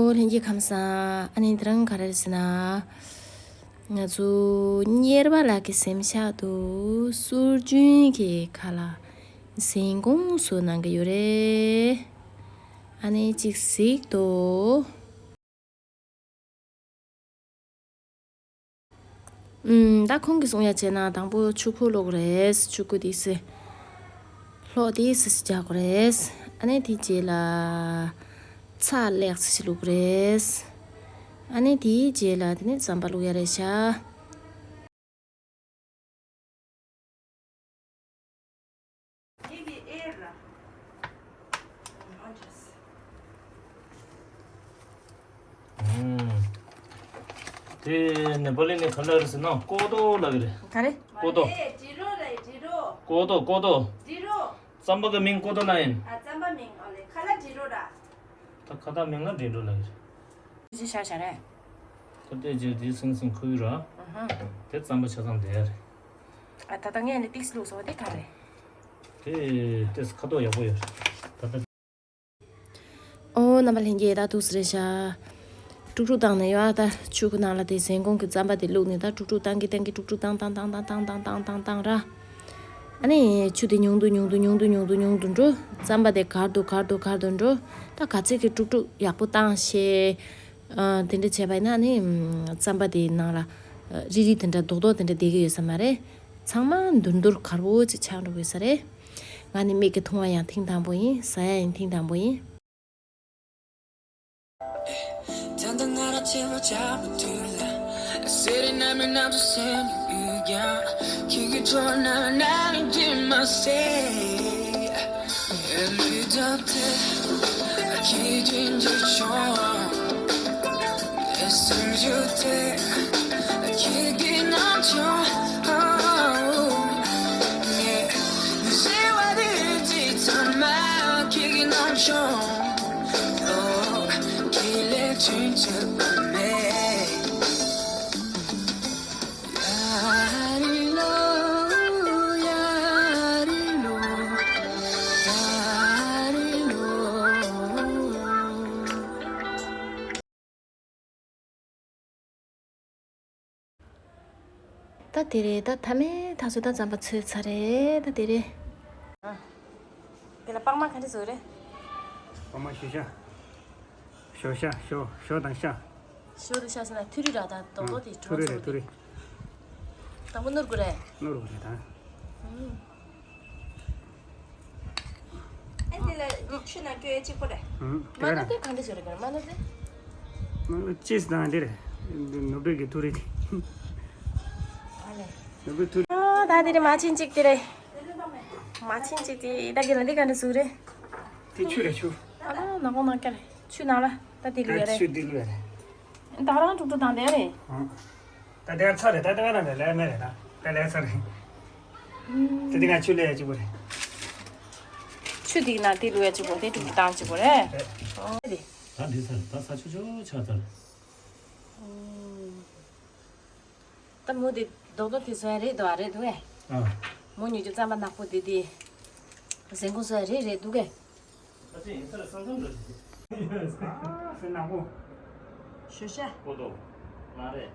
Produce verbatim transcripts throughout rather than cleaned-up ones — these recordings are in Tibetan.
ཨོ་ལྷན་རྒྱས་ཁམས་བཟང་། ཨ་ནི་དེ་རིང་ག་རེ་རེད་ཟེར་ན། ང་ཚོ་གཉེར་པ་ལགས་ཀྱི་གཟིམ་ཤག་ཏུ་སྲོལ་རྒྱུན་གྱི་ཁ་ལག་གཟན་ཀོང་བཟོ་གནང་གི་ཡོད་རེད། ཨ་ནི་གཅིག་གཟིགས་དང་། ཨུམ། ད་ཁོང་གིས་གསུང་ཡ་བྱས་ན་དང་པོ་ཆུ་ཁོལ་སློག་དགོས་རེད། ཆུ་ཁོལ་དེ་སི་ལྷོག་དེ་སི་སི་རྒྱག་དགོས་རེད། ཨ་ནི་དེ་རྗེས་ལ་ཚྭ་ལེགས་སི་བླུགས་དགོས་རེད། ཨ་ནི་དེའི་རྗེས་ལ་དེ་ནས་རྩམ་པ་བླུགས་ཡ་རེད་ཤག་དེ་ནེ་པ་ལི་ནས་ག་ལ་རེད་ཟེར་ན་ཀོ་ཏོ་ལབ་ཀྱི་རེད། ག་རེ། ཀོ་ཏོ། ཀོ་ཏོ་ཀོ་ཏོ། རྩམ་པ་གི་མིང་ཀོ་ཏོ་ལབ་ཡིན། ད་ཁ་ཏ་མིང་ལ་འབྲི་འགྲོ་ལབ་ཀྱི་རེད། ཅི་ཤ་ཤ་རེད། ད་ལྟའི་རྗེས་དེའི་སིང་སིང་ཁུ་ཡུ་ར། ཨ་ཧ། དེ་རྩམ་པ་ཆ་ཚང་བསྡད་ཡ་རེད། ཨ་ད་ལྟ་ངས་ནི་ཏིགས་བླུགས་སོང་དེ་ག་རེད། དེ་ཏིགས་ཁ་དོག་ཡག་པོ་ཡོད་རེད་ད་ལྟ། ཨོ་རྣམ་པ་ལྷན་རྒྱས་ད་འདུག་སེ་རེད་ཤག་དཀྲུག་དཀྲུག་བཏང་ནས་ཡོད་ཨ། ད་ཆུ་ཁོལ་ནང་ལ་དེ་གཟན་ཀོང་གི་རྩམ་པ་དེ་བླུགས་ནས་ད་དཀྲུག་དཀྲུག་བཏང་གི་བཏང་གི་དཀྲུག་དཀྲུག་བཏང་བཏང་བཏང་བཏང་བཏང་བཏང་བཏང་ར། ཨ་ནི་ཆུ་དེ་ཉུང་དུ་ཉུང་དུ་ཉུང་དུ་ཉུང་དུ་ཉུང་དུ་འགྲོ། རྩམ་པ་དེ་གར་དུ་གར་དུ་གར་དུ་འགྲོ། ད་ག་ཚོད་ཀྱི་དཀྲུག་དཀྲུག་ཡག་པོ་བཏང་ཤེས། ཨ། དེ་འདྲ་བྱས་པ་ཡིན་ན་ནི་རྩམ་པ་དེའི་ནང་ལ་རིལ་རིལ་དེ་འདྲ་རྡོག་རྡོག་དེ་འདྲ་བསྡད་ཀྱི་ཡོད་ས་མ་རེད། ཚང་མ་འདུར་འདུར་གར་པོ་ཅིག་ཆགས་འགྲོ་གི་ཡོད་ས་རེད། ང་ནི་མིག་གིས་མཐོང་བ་ཡང་ཐེངས་དང་པོ་ཡིན། ཟ་ཡ་ཡང་ཐེངས་དང་པོ་ཡིན། ད་ལྟ་ང་རང་བྱེད་པ་བྱ་བ་དུས་ལ། གསེར་རི་ནམ་རི་ནམ་དུ་སེམས་ཡུལ་ཀྱང་། ཁྱེད་ཀྱི་འགྲོ་ན་ན་རིང་འདྲི་མ་ཟེར། ཡོད་ལུས་དང་དེ་ཁྱེད་ཀྱི་འདྲི་ཆོག་སེམས་རྒྱུད་དེ་ཁྱེད་ཀྱི་ནང་ཆོག་ངས་ཟེར་བ་དེ་ཚང་མ་ཁྱེད་ཀྱི་ནང་ཆོག་ད་དེ་རེད། ད་ཐ་མའི་ཐག་ཚོད་ད་རྩམ་པ་ཚོས་ཚར་རེད། ད་དེ་རེད། དེ་ལ་སྤགས་མ་ག་འདྲ་བཟོས་རེད། སྤགས་མ་ཞོ་ཤ། ཞོ་ཤ་ཞོ་ཞོ་དང་ཤ། ཞོ་དང་ཤ་ཟེར་ན་ཐུ་རི་ར། ད་རྡོག་རྡོག་དེ་ཐུ་རི་རེད་ཐུ་རི། དང་པོ་ནོར་དགོས་རེད། ནོར་དགོས་རེད་ད། ཨ་དེ་ལ་ཆུ་ནང་སྐྱོ་ཡ་གཅིག་པོ་རེད། མ་ནོར་དེ་ག་འདྲ་བཟོས་རེད། མ་ནོར་དེ། ཅིས་དང་འདི་རེད། ནོར་བུ་གི་ཐུ་རི་དེ། ནོར་བུ་ཐུ་རི། ཨ་ད་དེ་རེད། མ་ཆིན་གཅིག་དེ་རེད། མ་ཆིན་གཅིག་དེ་ད་གི་ལ་འདི་ག་འདྲ་བཟོས་རེད། དེ་ཆུ་རེད་ཆུ། ཨ་ནང་གོང་ནང་སྐྱ་རེད། ཆུ་ནང་ལ་ད་དེ་ལུས་ཡ་རེད། ཆུ་འདི་ལུས་ཡ་རེད། ད་རང་དཀྲུག་དཀྲུག་བཏང་བསྡད་རེད། ད་དེ་ཚར་རེད། ད་དེ་ང་ལ་ལས་མེད་རེད། ད་དེ་ལས་ཚར་རེད། དེ་དེ་ང་ཆུ་ལས་ཡ་གཅིག་པོ་རེད། ཆུ་དེ་ན་དེ་ལུས་ཡ་གཅིག་པོ་དེ་དཀྲུག་དཀྲུག་བཏང་གཅིག་པོ་རེད། རེད། ཨོ་རེད། ད་འདི་ཚར་རེད། ད་ཚར་ཆུ་ཆུ་ཆགས་ཚར། ད་མོ་དེ་རྡོག་རྡོག་དེ་བཟོ་ཡ་རེད་དོ། ཨ་རེད་འདུག་ཨེ། ཨ། མོ་ཉོ་རྒྱུ་རྩམ་པ་ནག་པོ་དེ་དེ་གཟན་ཀོང་བཟོ་ཡ་རེད་རེད་འདུག་ཨེ། ཨ་ཙི་ཡིན་ས་རེད། སང་སང་འགྲོ་ཞིག་ཨ་ཟེར་ནག་པོ། ཞོ་ཤ། པོ་ཏོ། ང་རེད།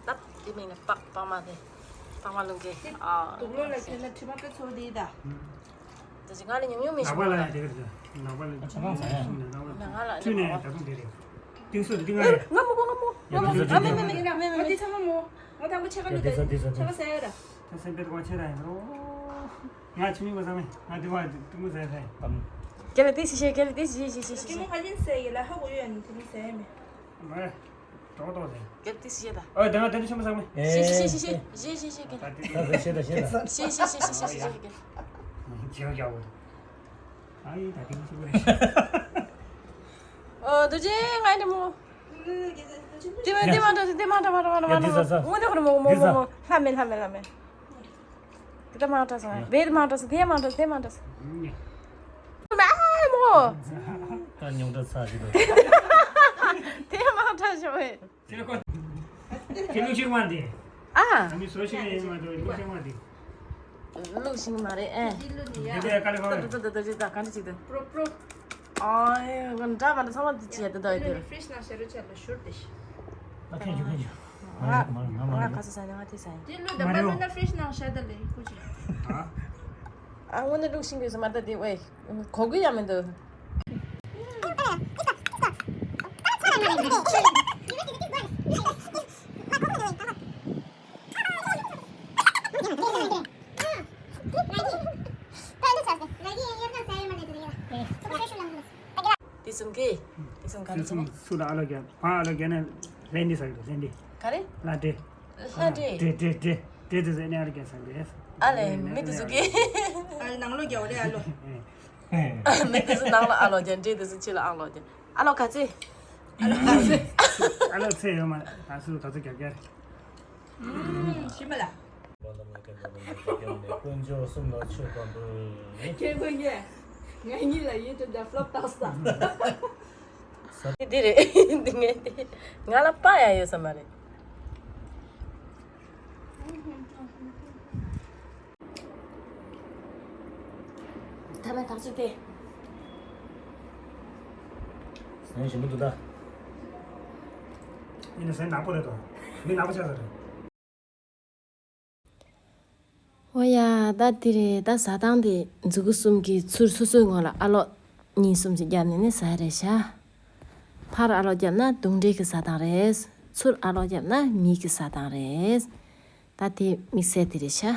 ད་དེ་མིང་ནི་སྤགས་སྤགས་མ་དེ། སྤགས་མ་ལུང་གི། ཨ། དུག་ལོག་ལ་ཁྱེར་ན་དྲི་མ་དཔེ་ཚོར་དེ་ཡིན་ད། ད་ཅི་ང་ལ་ཉུང་ཉུང་མི་ཤེས་ནག་པ་ལ་ཡ་དེ་ག་རེད། ནག་པ་ལ་ཆ་ཚང་ཟ་ཡ། ང་ལ་ཁྱོད་ནས་ད་དུང་དེ་རེད། ཏིང་སོ་དེ་ང་རེད། ང་མོ་གོ་ང་མོ། ང་མོ། ང་མེ་མེ་མེ་མེ་མེ་མེ། ང་དེ་ཚང་མ་མོ། ང་དང་པོ་ཆེ་ག་ལ་དེ་ཚ་དེ་ཚ་ཆེ་ག་ཟ་ཡ་ར། ད་སེམས་པའི་དགོངས་ཆེ་ར་ཡིན་རོ། ང་ཆུ་མིག་མ་ཟ་མེད། ང་དེ་བ་ཏིང་མོ་ཟ་ཡ་ཟ་ཡ། རྒྱ་ལ་ཏིག་སི་ཤེ། རྒྱ་ལ་ཏིག་སི་ཤེ་ཤེ་ཤེ་ཤེ། ཏིང་མོ་ཧ་ཅིན་ཟ་ཡ་ལ་ཧ་གོ་ཡོད་ནི་ཏིང་མོ་ཟ་ཡ་མེད། མ་རེད། གྲོགས་གྲོགས་ཟེར། རྒྱབ་ཏིག་སི་ཤེ་ད། ཨོ་དེ་ང་དེ་འདྲ་ཆུ་མོ་ཟ་མེད། ཤེ་ཤེ་ཤེ་ཤེ་ཤེ་ཤེ་ཤེ། ད་དེ་ད་ད་ཤེ་ད་ཤེ་ད། ཤེ་ཤེ་ཤེ་ཤེ་ཤེ་ཤེ་ཤེ། ཇེ་ཡག་པོ། ཨ་ཡེ་ད་དེ་ཆུ་མོ་རེད། ཨོ་རྡོ་རྗེ་ང་ཡི་མོ། དེ་མ་དེ་མ་འདྲ་དེ་མ་འདྲ་མ་འདྲ་མ་འདྲ་མ་འདྲ། ཡ་དེ་ཟ་ཟ། ངོ་དེ་ཁོ་རེ་མོ་མོ་མོ་མོ། ལྷ་མེ་ལྷ་མེ་ལྷ་མེ། དེ་ད་མ་འདྲ་སོང་། བེ་དེ་མ་འདྲ་སོང་། དེ་མ་འདྲ་དེ་མ་འདྲ་སོང་། མ་མོ། ད་ཉུང་འདྲ་ཚ་ཞིག་འདུག་དེ་མ་འདྲ་བྱུང་བས། དེ་ལ་ཁོ། དེ་ལུགས་ཤིག་མ་འདི། ཨ། ཨ་ནི་སོ་ཤིག་ཡིན་མ་གཏོགས་ལུགས་ཤིག་མ་འདི། ལུགས་ཤིག་མ་རེད་ཨེ། འདི་ག་ལ་ཁོ། ད་ད་ད་ད་ད་ག་འདྲ་ཅིག་འདུག་པྲོ་པྲོ། ཨ། ཨ་འདྲ་མ་འདྲ་ཚང་མ་འདི་བྱས་ཏེ་ད་ཡོད་དེ། ཕི་རིཇ་ནང་བཞག་རོགས་བྱས་ལ་ཞུར་ཏེ། ཨ་ཁྱོད་ཁྱོད་ཁྱོད། ང་ང་ང་ང་ང་ཁ་ས་ས་ནས་ང་དེ་ས་ཡིན། དེ་ལོས་དམ་པ་ལོས་ན་ཕི་རིཇ་ནང་བཞག་ད་ལེ་ཁུ་ཅི། ཨ་དངོས་གནས་སློང་ཤེས་ཀྱི་ཡོད་ས་མ་རེད་ད་དེ་ཝེ། གོ་གི་ཡང་མི་འདུག་དེ་གསུམ་གི། དེ་གསུམ་ག་རེ་ཟེར་ན། སུ་ལ་ཨ་ལོ་རྒྱ། ཕ་ཨ་ལོ་རྒྱ་ནས་ལྷན་དེ་ཟེར་གི་འདུག་ལྷན་དེ། ག་རེ། ལྷ་འདྲེ། ལྷ་འདྲེ། འདྲེ་འདྲེ་འདྲེ། འདྲེ་དེ་ཟེར་ནས་ཨ་ལོ་རྒྱ་ཟེར་གི་རེད། ཨ་ལེ་མི་དེ་ཚོ་གི། ཨ་ལེ་ནང་ལོ་རྒྱ་འོ་རེད་ཨ་ལོ། མི་དེ་ཚོ་ནང་ལ་ཨ་ལོ་རྒྱ། འདྲེ་དེ་ཚོ་ཕྱི་ལ་ཨ་ལོ་རྒྱ། ཨ་ལོ་ག་ཚེ། ཨ་ལོ་ག་ཚེ། ཨ་ལོ་ཚེ་ཡོད་མ་རེད། ང་ཚོ་ག་ཚོད་རྒྱབ་རྒྱབ་རེད། ཨུམ། ཞིམ་པ་ལ། དཀོན་མཆོག་གསུམ་ལ་མཆོད་པ་འབུལ། ཁྱེད་ཀྱིས་ངས་ང་གཉིས་ལ་ཡིད་དུ་འདྲ་ཕློག་བཏང་སོང་། འདི་རེད། འདི་ངས་འདི་ང་ལ་པ་ཡང་ཡོད་ས་མ་རེད། ཐ་མའི་ཐག་ཆོད་དེ། ཟན་ཞིམ་པོ་འདུག་ད། ཡིན་ན་ཟན་ནག་པོ་རེད་དོ། མི་ནག་པོ་ཆགས་ས་རེད། འོ་ཡ། ད་དེ་རེད། ད་ཟ་སྟངས་དེ་མཛུ་གུ་གསུམ་གྱིས་ཚུར་སོ་སོའི་ངོས་ལ་ཨ་ལོག་གཉིས་གསུམ་ཞིག་བརྒྱབ་ནས་ནི་ཟ་ཡ་རེད་ཤག་ཕར་ཨ་ལོག་བརྒྱབ་ན་དུང་འདྲེ་གི་ཟ་སྟངས་རེད། ཚུར་ཨ་ལོག་བརྒྱབ་ན་མི་གི་ཟ་སྟངས་རེད། ད་དེ་དམིགས་བསལ་དེ་རེད་ཤག